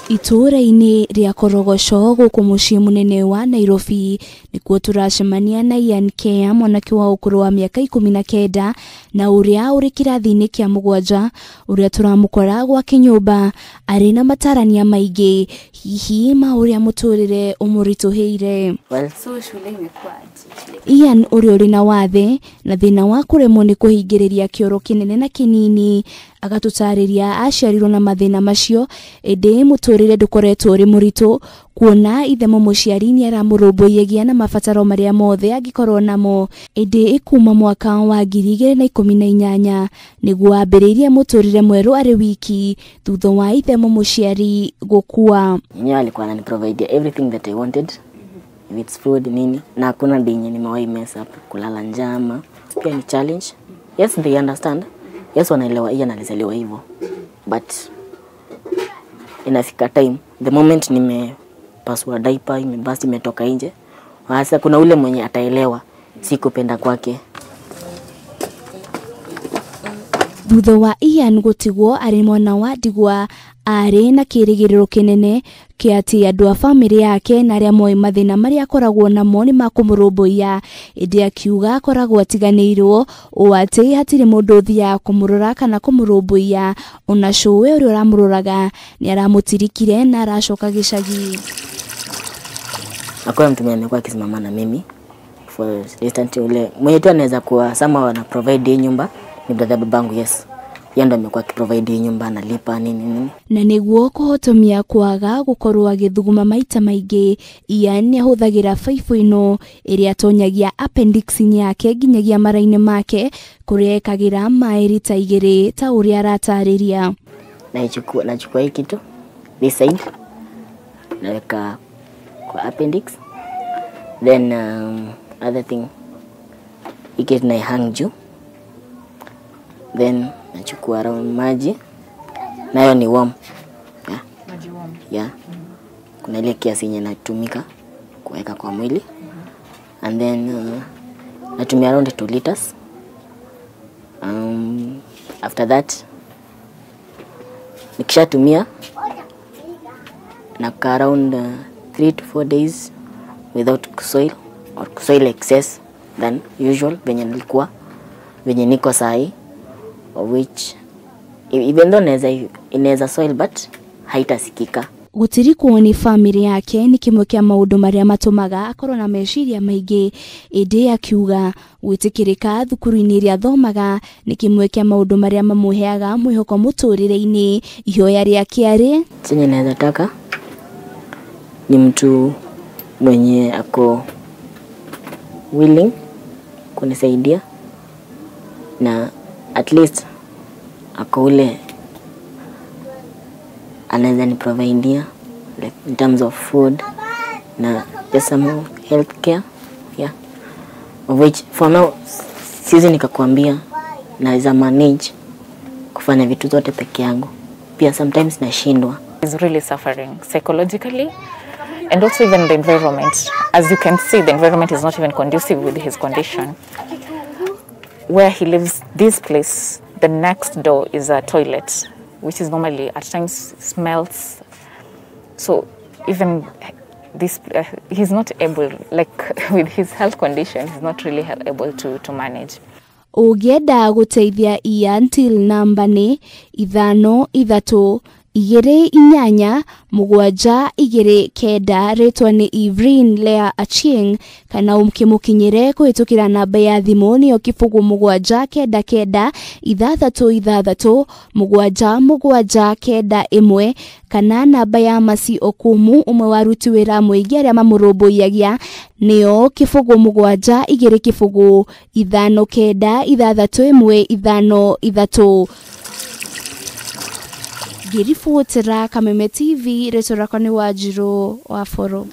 Itũũra-inĩ rĩa Korogocho gũkũ mũciĩ mũnene wa Nairobi nĩkuo tũracemania na Ian Kea, mwanake wa ũkũrũ wa mĩaka 19 na ũrĩa ũrĩ kĩrathi-inĩ kĩa 7, ũrĩa tũramũkora gwake nyũmba arĩ na matarania maingĩ hihi ma ũrĩa mũtũrĩre ũmũritũhĩire. Well, So shule imekuwa aje? Ian ũrĩa ũrĩ na wathe na thĩna wa kũremwo nĩ kũhingĩrĩria kĩoro kĩnene na kĩnini agatũtarĩria aciarirwo na mathĩna macio, ĩndĩ mũtũrĩre ndũkoretwo ũrĩ mũritũ kuona ithe mũmũciari nĩ aramũrũmbũiyagia na mabataro marĩa mothe angĩkorwo namo, ĩndĩ kuma mwaka wa 2018 nĩguo ambĩrĩirie mũtũrĩre mwerũ arĩ wiki thutha wa ithe mũmũciari gũkua. Yenyewe alikuwa ananiprovide everything that I wanted, if it's food nini, na hakuna day yenye nimewahi mess up kulala njama. Pia ni challenge. Yes, they understand. Yes, wanaelewa Ian alizaliwa hivyo, but inafika time, the moment nimepasua diaper, imebasi imetoka nje, hasa kuna ule mwenye ataelewa sikupenda kwake. Thutha wa Ian gũtigwo arĩ mwana wa ndigwa, arĩ na kĩrĩgĩrĩro kĩnene kĩa atĩ andũ a bamĩrĩ yake na arĩa moĩ mathĩna marĩa akoragwo namo nĩ makũmũrũmbũiya, ĩndĩ akiuga akoragwo atiganĩirwo ũũ atĩ hatirĩ mũndũ ũthiaga kũmũrora kana kũmũrũmbũiya, ona cũwe ũrĩa ũramũroraga nĩ aramũtirikire na aracoka gĩcagi. Hakuna mtu mwenye amekuwa akisimama na mimi for instant. Ule mwenye tu anaweza kuwa sama wana provide hii nyumba ni brother babangu. Yes, yeye ndo amekuwa akiprovide hii nyumba, analipa nini nini. Na nĩguo kũhotomia kwaga gũkorwo agĩthuguma maita maingĩ, Ian nĩahũthagĩra baibũ ĩno ĩrĩa atonyagia appendix-inĩ yake nginyagia mara-inĩ make kũrĩa ekagĩra maĩ rita 2 ta ũrĩa aratarĩria. Nachukua hii kitu this side, naweka kwa appendix, then other thing hii kitu na hang juu, then nachukua round maji nayo ni warm. Yeah. Maji warm. Yeah. Kuna ile kiasi yenye natumika kuweka kwa mwili, and then natumia around 2 liters. After that nikishatumia nakaa around 3 to 4 days without soil or soil excess than usual venye nilikuwa venye niko sahi, of which even though inaweza soil but haitasikika. Gũtirikwo nĩ bamĩrĩ yake nĩ kĩmwe kĩa maũndũ marĩa matũmaga akorwo na meciria maingĩ, ĩndĩ akiuga gwĩtĩkĩrĩka thukuru-inĩ ĩrĩa athomaga nĩ kĩmwe kĩa maũndũ marĩa mamũheaga mwĩhoko mũtũrĩre-inĩ. Ihoya rĩake arĩ chenye naweza taka ni mtu mwenye ako willing kunisaidia na at least ako ule anaweza niprovidea like in terms of food na just some health care, yeah, of which for now siwezi nikakwambia naweza manage kufanya vitu zote peke yangu. Pia sometimes nashindwa. He's really suffering psychologically and also even the environment. As you can see, the environment is not even conducive with his condition. Where he lives, this place, the next door is a toilet, which is normally at times smells. So even this, he's not able, like with his health condition, he's not really able to manage. Ũngĩenda gũteithia Ian, till namba nĩ 5 3 2 8 7 2 9, rĩtwa nĩ Evelyn Lea Achieng, kana ũkĩmũkinyĩre kũhĩtũkĩra namba ya thimũ nĩyo 0 7 9 9 6 6 7 7 9 1, kana namba ya Masi Okumu, ũmwe wa aruti wĩra mũingĩ arĩa mamũrũmbũiyagia, nĩyo 0 7 2 0 5 9 6 1 5 3. Ngĩribotera Kameme TV, rĩtwa rĩakwa nĩ Wanjirũ wa Boro.